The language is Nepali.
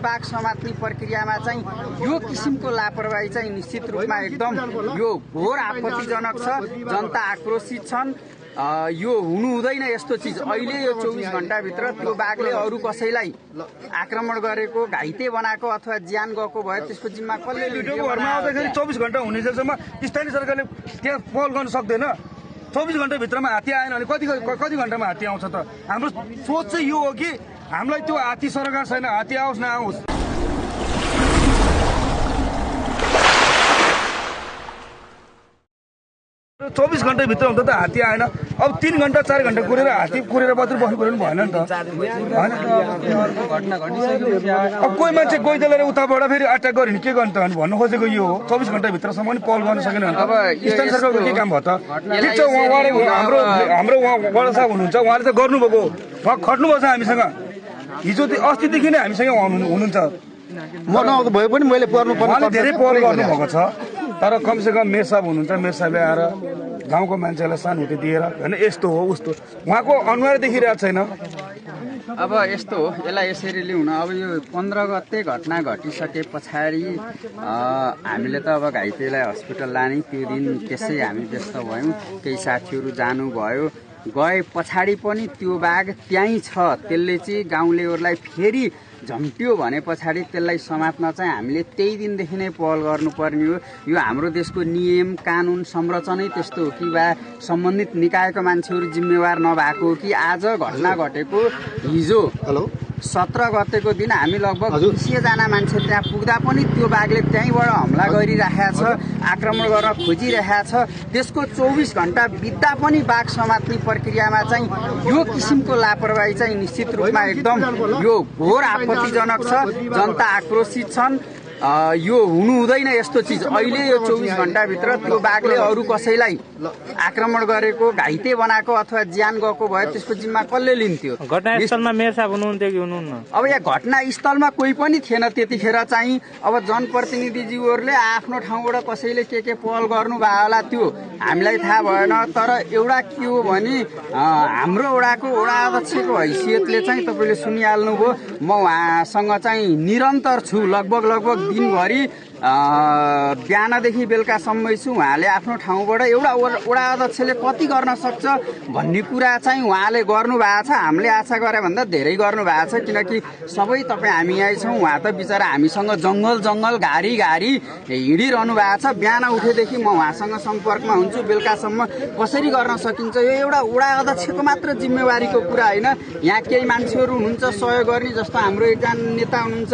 बाघ समात्ने प्रक्रियामा चाहिँ यो किसिमको लापरवाही चाहिँ निश्चित रूपमा एकदम यो घोर आपत्तिजनक छ। जनता आक्रोशित छन्। यो हुनु हुँदैन यस्तो चिज। अहिले यो 24 घण्टाभित्र त्यो बाघले अरू कसैलाई आक्रमण गरेको, घाइते बनाएको अथवा ज्यान गएको भयो त्यसको जिम्मा कसले लिन्छ? घरमा आउँदाखेरि 24 घण्टा हुनेसम्म स्थानीय सरकारले त्यहाँ पहल गर्न सक्दैन। 24 घण्टाभित्रमा हात्ती आएन भने कति घण्टामा हात्ती आउँछ त? हाम्रो सोच चाहिँ यो हो कि हामीलाई त्यो हात्ती सरकार छैन, हात्ती आओस् नआओस्। 24 घण्टाभित्र हुँदा त हात्ती आएन। अब 3 घण्टा 4 घण्टा कुरेर हात्ती कुरेर मात्रै बस्नु पर्यो भएन नि त। अब कोही मान्छे कोही दलले उताबाट फेरि अट्याक गर्यो भने के गर्नु त भन्नु खोजेको यो हो। 24 घण्टाभित्रसम्म पनि पहल गर्न सकेन भने अब स्थानीय सरकारको के काम भयो त? ठिक छ, हाम्रो वडा साहब हुनुहुन्छ, उहाँले त गर्नुभएको, उहाँ खट्नुभएको छ हामीसँग। हिजो अस्तिदेखि नै हामीसँग हुनुहुन्छ। म नआउँदा भए पनि मैले उहाँले धेरै पहल गर्नुभएको छ। तर कमसेकम मेयर साहब हुनुहुन्छ, मेयर साहबले आएर गाउँको मान्छेलाई सानहुटी दिएर होइन यस्तो हो उस्तो, उहाँको अनुहार देखिरहेको छैन। अब यस्तो हो, यसलाई यसरी लिउन। अब यो 15 गते घटना घटिसके पछाडि हामीले त अब घाइतेलाई हस्पिटल लाने त्यो दिन त्यसै हामी व्यस्त भयौँ। केही साथीहरू जानुभयो, गए पछाडि पनि त्यो बाघ त्यहीँ छ। त्यसले चाहिँ गाउँलेहरूलाई फेरि झम्ट्यो भने पछाडि त्यसलाई समात्न चाहिँ हामीले त्यही दिनदेखि नै पहल गर्नुपर्ने हो। यो हाम्रो देशको नियम कानुन संरचनै त्यस्तो हो कि वा सम्बन्धित निकायका मान्छेहरू जिम्मेवार नभएको हो कि आज घटना घटेको हिजो 17 गतेको दिन हामी लगभग 200 जना मान्छे त्यहाँ पुग्दा पनि त्यो बाघले त्यहीँबाट हमला गरिरहेको छ, आक्रमण गर्न खोजिरहेको छ। त्यसको 24 घण्टा बित्दा पनि बाघ समात्ने प्रक्रियामा चाहिँ यो किसिमको लापरवाही चाहिँ निश्चित रूपमा एकदम यो घोर आपत्तिजनक छ। जनता आक्रोशित छन्। यो हुनु हुँदैन यस्तो चिज। अहिले यो 24 घण्टाभित्र त्यो बाघले अरू कसैलाई आक्रमण गरेको, घाइते बनाएको अथवा ज्यान गएको भयो त्यसको जिम्मा कसले लिन्थ्यो? घटनास्थलमा मेयर साहब हुनुहुन्थ्यो कि हुनुहुन्न? अब यहाँ घटनास्थलमा कोही पनि थिएन त्यतिखेर चाहिँ। अब जनप्रतिनिधिज्यूहरूले आफ्नो ठाउँबाट कसैले के पहल गर्नुभयो होला त्यो हामीलाई थाहा भएन। तर एउटा के हो भने हाम्रो वडाको वडा अध्यक्षको हैसियतले चाहिँ तपाईँले सुनिहाल्नुभयो, म उहाँसँग चाहिँ निरन्तर छु। लगभग दिनभरि बिहानदेखि बेलुकासम्मै छु। उहाँले आफ्नो ठाउँबाट एउटा वडा अध्यक्षले कति गर्न सक्छ भन्ने कुरा चाहिँ उहाँले गर्नुभएको छ। हामीले आशा गरे भन्दा धेरै गर्नुभएको छ। किनकि सबै तपाईँ हामी यहीँ छौँ, उहाँ त बिचरा हामीसँग जङ्गल घारी हिँडिरहनु भएको छ। बिहान उठेदेखि म उहाँसँग सम्पर्कमा हुन्छु, बेलुकासम्म कसरी गर्न सकिन्छ यो एउटा वडा अध्यक्षको मात्र जिम्मेवारीको कुरा होइन। यहाँ केही मान्छेहरू हुनुहुन्छ सहयोग गर्ने, जस्तो हाम्रो एकजना नेता हुनुहुन्छ